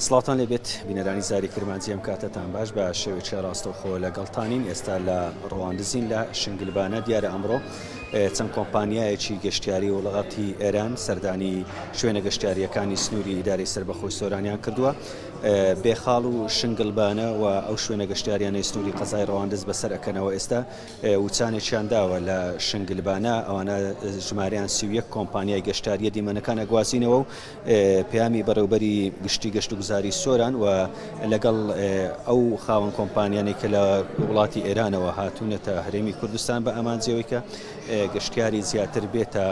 سڵاوتان لێبێت بینەرانی زاری کرمانجی ئەم کاتەتان باش بە شێوەیەکی ڕاستەوخۆ لەگەڵتانین ئێستا لە ڕواندزین لە شنگلبانە دیارە ئەمڕۆ چەند کۆمپانیایەکی گەشتیاری وڵاتی ئێران سەردانی شوێنە گەشتیاریەکانی سنووری ئیدارەی سەربەخۆی سۆرانیان کردووە بێخاڵ و شنگلبانە و ئەو شوێنە گەشتیاریانەی سنووری قەزای ڕواندز بەسەر ئەکەنەوە ئێستا وچانێکیان داوە لە شنگلبانە ئەوانە ژمارەیان 31 کۆمپانیای گەشتاریە دیمەنەکان ئەگوازینەوە و پەیامی بەڕێوبەری گشتی گەشتوگوزاری سۆران و لەگەڵ ئەو خاوەن کۆمپانیانەی کە لە وڵاتی ئێرانەوە هاتوونەتە هەرێمی کوردستان بە ئامانجەوەی کە گەشتیاری زیاتر بێتە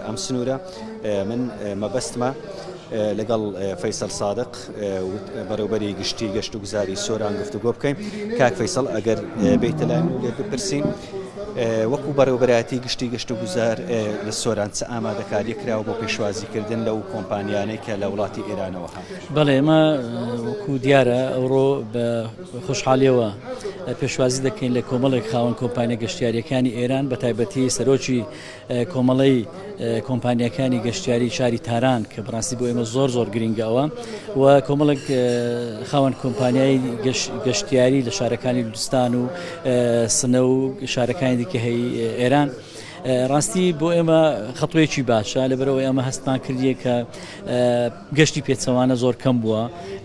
ئەم سنوورە من مەبەستمە لەگەڵ فەیسەل سادق بەڕێوبەری گشتی گەشت و گوزاری سۆران گفتوگۆ بکەین کاک فەیسەڵ ئەگەر بیتە لای من لێت بپرسین وەکو بەڕێوبەرایەتی گشتی گەشت و گوزار لە سۆران چ ئامادەکاریە کراوە بۆ پێشوازیکردن لەو کۆمپانیانەی کە لە وڵاتی ئێرانەوە هات؟ بەڵێ ئێمە وەکو دیارە ئەوڕۆ بە خۆشحاڵیەوە پێشوازی دەکەین لە کۆمەڵێک خاوەن کۆمپانیا گەشتیاریەکانی ئێران بە تایبەتی سەرۆکی کۆمەڵەی کۆمپانیاکانی گەشتیاری شاری تاران کە بەڕاستی بۆ ئێمە زۆر زۆر گرنگە ئەوە و کۆمەڵێک خاوەن کۆمپانیای گەشتیاری لە شارەکانی لوستان و سنە و شارەکانی دیکە هەی ئێران. ڕاستی بۆ ئێمە خەتوەیەکی باشە لەبەرەوە ئێمە هەستمان کردیە کە گەشتی پێچەوانە زۆر کەم بووە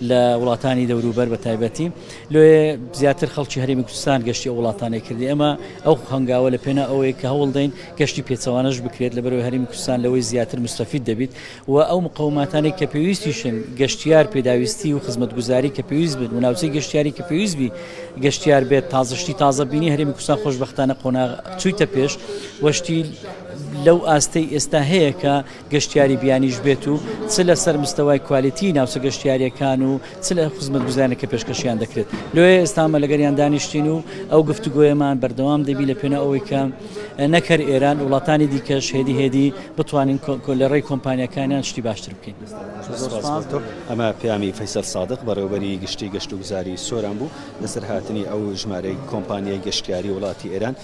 لە وڵاتانی دەوروبەر بە تایبەتی لۆیێ زیاتر خەڵکی هەرێمی کوردستان گەشتی ئەو وڵاتانەی کردی ئێمە ئەو هەنگاوە لە پێنا ئەوەیە کە هەوڵدەین گەشتی پێچەوانەش بکرێت لەبەرەوەی هەرێمی کوردستان لەوەی زیاتر مستەفید دەبیت و ئەو مقەوماتانەی کە پێویستیشن گەشتیار پێداویستی و خزمەتگوزاری کە پێویست بن و ناوچەی گەشتیاری کە پێویست بی گەشتیار بێت تازە شتی تازە بینی هەرێمی کوردستان خۆشبەختانە قۆناغ چوویتە پێش وەشتی لەو ئاستەی ئێستا هەیە کە گەشتیاری بیانیش بێت و چ لەسەر مستەوای کوالیتی ناوچە گەشتیاریەکان و چ لە خزمەتگوزاریانە کە پێشکەشیان دەکرێت. لۆیە ئێستا ئەمە لەگەریان دانیشتین و ئەو گفتوگۆیەمان بەردەوام دەبی لە پێناو ئەوەی کە نەک هەر ئێران وڵاتانی دیکەش هێدی هێدی بتوانین لە ڕێی کۆمپانیاکانیان شتی باشتر بکەین. ئەمە پەیامی فەیسەل سادق بەڕێوەبەری گشتی گەشتوگوزاری سۆران بوو لەسەر هاتنی ئەو ژمارەی کۆمپانیای گەشتیاری وڵاتی ئێران.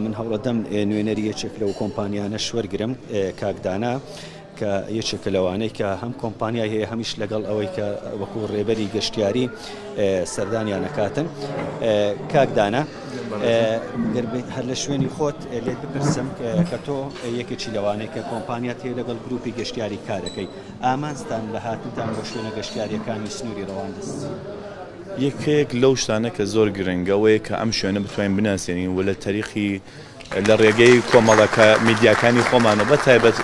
من هەوڵەدەم نوێنەری یەکێک لەو کۆمپانیانەش وەرگرم کاک دانا کە یەکێکە لەوانەی کە هەم کۆمپانیای هەیە هەمیش لەگەڵ ئەوەی کە وەکو ڕێبەری گەشتیاری سەردانیان ئەکاتن کاک دانا هەر لە شوێنی خۆت لێت بپرسم کە تۆ یەکێکی لەوانەی کە کۆمپانیات هەیە لەگەڵ گروپی گەشتیاری کارەکەی ئامانجتان لە هاتنتان بۆ شوێنە گەشتیاریەکانی سنووری ڕەواندز یەکێک لەو شتانە کە زۆر گرنگە ئەوەیە کە ئەم شوێنە بتوانین بناسێنین و لە تەریقی لە ڕێگەی کۆمەڵەکە میدیاکانی خۆمانەوە بە تایبەت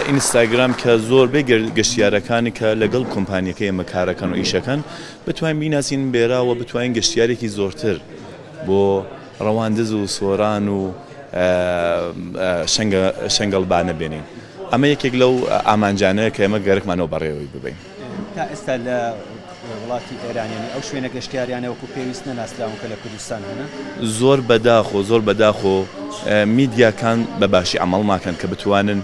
ئینستاگرام کە زۆربەی گەشتیارەکانی کە لەگەڵ کۆمپانیەکەی ئێمە کارەکەن و ئیشەکەن بتوانین بیناسین بێرا و بتوانین گەشتیارێکی زۆرتر بۆ ڕەواندز و سۆران و شەنگەڵبانە بێنین ئەمە یەکێک لەو ئامانجانەیە کە ئێمە گەرەکمانەوە بەڕێوەی ببەین. تا ئێستا لە وڵاتی ئێران یانی ئەو شوێنە گەشتیاریانە وەکو پێویست نەناسراون کە لە کوردستان هەنە؟ زۆر بەداخۆ زۆر بەداخۆ میدیاکان بە باشی عەمەڵ ناکەن کە بتوانن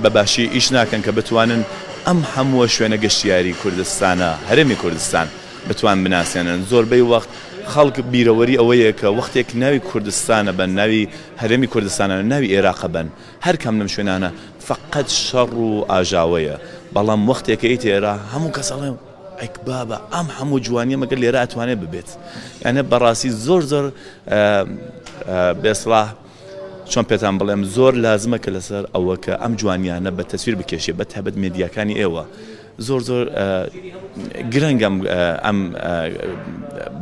بە باشی ئیش ناکەن کە بتوانن ئەم هەمووە شوێنە گەشتیاری کوردستانە هەرێمی کوردستان بتوان بناسێنن زۆربەی وەخت خەڵک بیرەوەری ئەوەیە کە وەختێک ناوی کوردستانە بەن ناوی هەرێمی کوردستانە ناوی ئێراقە بەن هەر کام لەم شوێنانە فەقەت شەڕ و ئاژاوەیە بەڵام وەختێ کە ئێیتە ئێرە هەموو کەس ئەڵێ ئەک بابە ئەم هەموو جوانیە مەگەر لێرە ئەتوانێ ببێت یانە بەڕاستی زۆر زۆر بێسڵاح چۆن پێتان بڵێم زۆر لازمە کە لەسەر ئەوە کە ئەم جوانیانە بە تەسویر بکێشێ بە تایبەت مێدیاکانی ئێوە زۆر زۆر گرنگە ئەم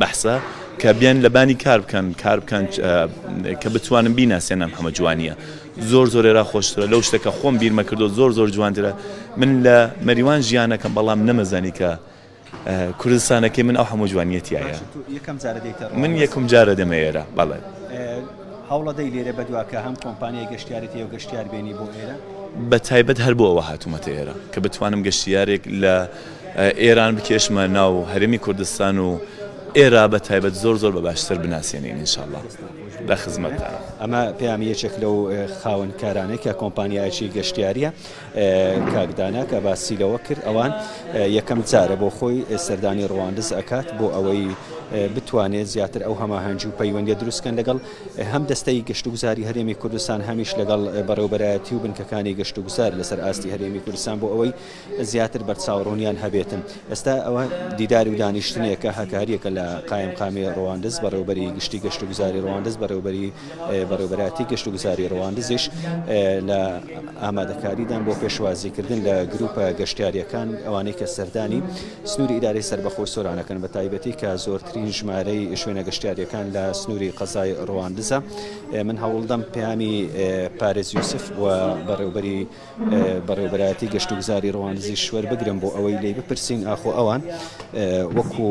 بەحسە کە بێن لەبانی کار بکەن کار بکەن کە بتوانن بیناسێن ئەم هەمە جوانیە زۆر زۆر ئێرا خۆشترە لەو شتە کە خۆم بیرمە کردو زۆر زۆر جوانترە من لە مەریوان ژیانەکەم بەڵام نەمەزانی کە کوردستانەکەی من ئەو هەموو جوانیە تایە یەکەم جارە دێیتە من یەکەم جارە دێمە ئێرە بەڵێ. هەوڵەدەی لێرە بەدوا کە هەم کۆمپانیای گەشتیاریت هەیە و گەشتیار بێنی بۆ ئێرە؟ بە تایبەت هەر بۆ ئەوە هاتوومەتە ئێرە کە بتوانم گەشتیارێک لە ئێران بکێشمە ناو هەرێمی کوردستان و ئێرە بە تایبەت زۆر زۆر بە باشتر بناسێنین ان شاءاللە. لە خزمەتتانم. ئەمە پەیامی یەکێک لەو خاوەن کارانەی کە کۆمپانیایەکی گەشتیارییە کاک دانا کە باسی لەوە کرد ئەوان یەکەم جارە بۆ خۆی سەردانی ڕواندز ئەکات بۆ ئەوەی بتوانێت زیاتر ئەو هەماهەنگی و پەیوەندیە دروستکەن لەگەڵ هەم دەستەی گەشتوگوزاری هەرێمی کوردستان هەمیش لەگەڵ بەڕێوبەرایەتی و بنکەکانی گەشتوگوزار لەسەر ئاستی هەرێمی کوردستان بۆ ئەوەی زیاتر بەرچاوڕوونیان هەبێتن. ئێستا ئەوە دیدار و دانیشتنێکە کە هەریەکە لە قایمقامی ڕواندز، بەڕێوەبەری گشتی گەشتوگوزاری ڕواندز، بەڕێوەبەری بەڕێوەبەرایەتی گەشتوگوزاری ڕواندزیش لە ئامادەکاریدان بۆ پێشوازیکردن لە گروپە گەشتیارییەکان ئەوانەی کە سەردانی سنووری ئیدارەی سەربەخۆی سۆران ئەکەن بە تایبەتی کە زۆرترین ژمارەی شوێنە گەشتیارییەکان لە سنووری قەزای ڕواندزە. من هەوڵدەم پەیامی پارێز یوسف و بەڕێوەبەری بەڕێوەبەرایەتی گەشتوگوزاری ڕواندزیش وەربگرم بۆ ئەوەی لێی بپرسین ئاخۆ ئەوان وەکو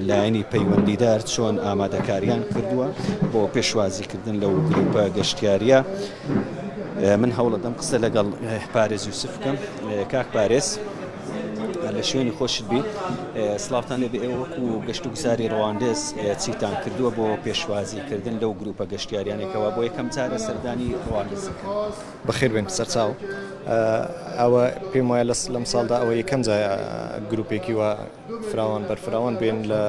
لایەنی پەیوەندیدار چۆن ئامادەکاریان کردووە بۆ پێشوازیکردن لەو گروپە گەشتیاریە من هەوڵەدەم قسە لەگەڵ پارێز یوسف بکەم کاک پارێز لە شوێنی خۆشت بی سلااوان لێ ئێوە وەکو گەشت و گوزاری ڕواندز چیتان کردووە بۆ پێشوازیکردن لەو گروپە گەشتیاریانێکەوە بۆ یەکەم جارە سەردانی ڕواندزەکەن. بەخێر بێن سەرچاو. ئەوە پێم وایە لە لەم ساڵدا ئەوە یەکەم جایە گروپێکی وا فراوان بەرفراوان بێن لە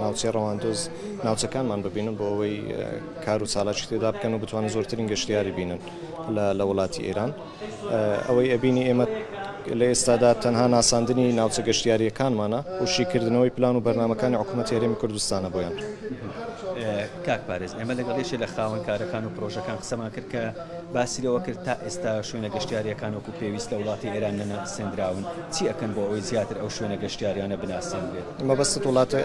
ناوچەی ڕەواندوز ناوچەکانمان ببینن بۆ ئەوەی کار و چالاکی تێدا بکەن و بتوانن زۆرترین گەشتیاری بینن لە وڵاتی ئێران. ئەوەی ئەبینی ئێمە لە ئێستادا تەنها ناساندنی ناوچە گەشتیارییەکانمانە و شیکردنەوەی پلان و بەرنامەکانی حکوومەتی هەرێمی کوردستانە بۆیان. کاک پارێز ئێمە لەگەڵ یەکێ لە خاوەن کارەکان و پرۆژەکان قسەمان کرد کە باسی لەوە کرد تا ئێستا شوێنە گەشتیارییەکان وەکو پێویست لە وڵاتی ئێران نەناسێندراون، چی ئەکەن بۆ ئەوەی زیاتر ئەو شوێنە گەشتیاریانە بناسێنرێت؟ مەبەستت وڵاتە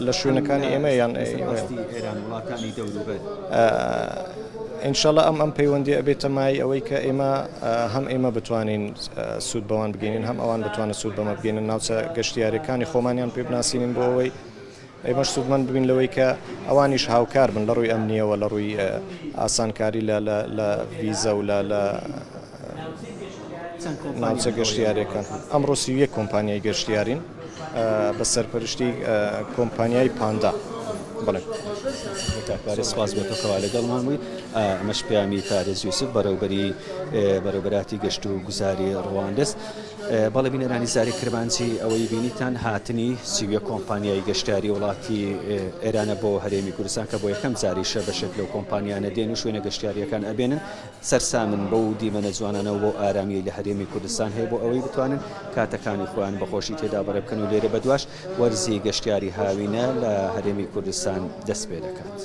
لە شوێنەکانی ئێمە یان لەسەر ئاستی ئێران وڵاتانی دەوروبەر؟ ئینشەڵا ئەم ئەم پەیوەندیە ئەبێتە مایەی ئەوەی کە ئێمە هەم ئێمە بتوانین سوود بەوان بگەینین هەم ئەوان بتوانن سوود بەمە بگەینن ناوچە گەشتیاریەکانی خۆمانیان پێ بناسینین بۆ ئەوەی ئێمەش سوودمەند ببین لەوەی کە ئەوانیش هاوکار بن لە ڕووی ئەمنیەوە لە ڕووی ئاسانکاری لە لە ڤیزە و لە لە ناوچە گەشتیاریەکان. ئەمڕۆ 31 کۆمپانیای گەشتیارین بە سەرپەرشتی کۆمپانیای پاندا. بەڵێ. کاک پارێز سپاس بۆ تۆ کەوا لەگەڵمان بووی. ئەمەش پەیامی پارێز یوسف بەڕێوبەری بەڕێوبەراتی گەشت و گوزاری ڕواندز. بەڵێ بینەرانی زاری کرمانجی ئەوەی بینیتان هاتنی 31 کۆمپانیای گەشتیاری وڵاتی ئێرانە بۆ هەرێمی کوردستان کە بۆ یەکەم جاریشە بەشێک لەو کۆمپانیانە دێن و شوێنە گەشتیاریەکان ئەبێنن سەرسامن بەو دیمەنە جوانانە و بەو ئارامیەی لە هەرێمی کوردستان هەیە بۆ ئەوەی بتوانن کاتەکانی خۆیان بە خۆشی تێدا بەڕێ بکەن و لێرە بەدواش وەرزی گەشتیاری هاوینە لە هەرێمی کوردستان دەست پێ دەکات.